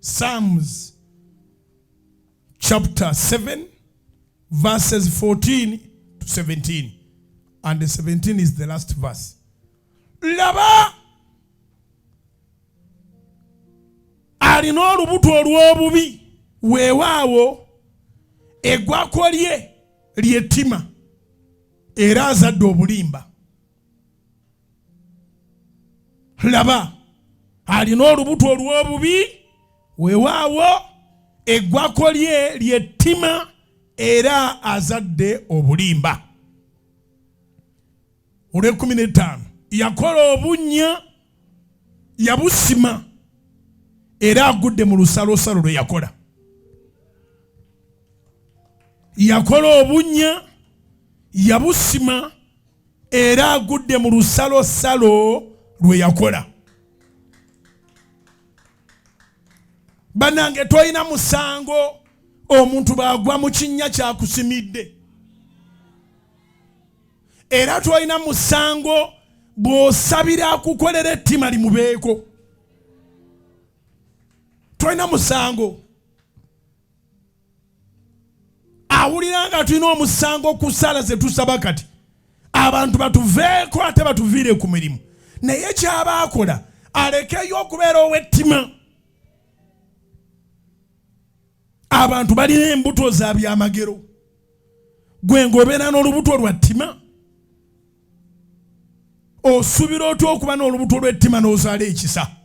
Psalms chapter 7 verses 14 to 17 and the 17 is the last verse. Laba alina olubuto olw'obubi, weewaawo eggwako lye ly'ettima era azadde obulimba. Laba alina olubuto olw'obubi, weewaawo eggwako lye ly'ettima era azadde obulimba. Olw'ekkumi n'ettaano, yakola obunnya, yabusima, era agudde mu lusalosalo lwe yakola. Yakola obunnya, yabusima, era agudde mu lusalosalo lwe yakola. Banange, tolina musango omuntu bw'agwa mu kinnya kyakusimidde, era tolina musango bw'osabira akukolera ettima limubeeko. Tolina musango. Awulira nga tulina omusango ku ssaala ze tusaba kati abantu batuveeko ate batuviire ku mirimu, naye kyaba akola alekeyo okubeera ow'ettima. Abantu balina embuto za byamagero, gwe ng'obeera n'olubuto lwa ttima, osuubira otya okuba n'olubuto lw'ettima n'ozaala ekisa?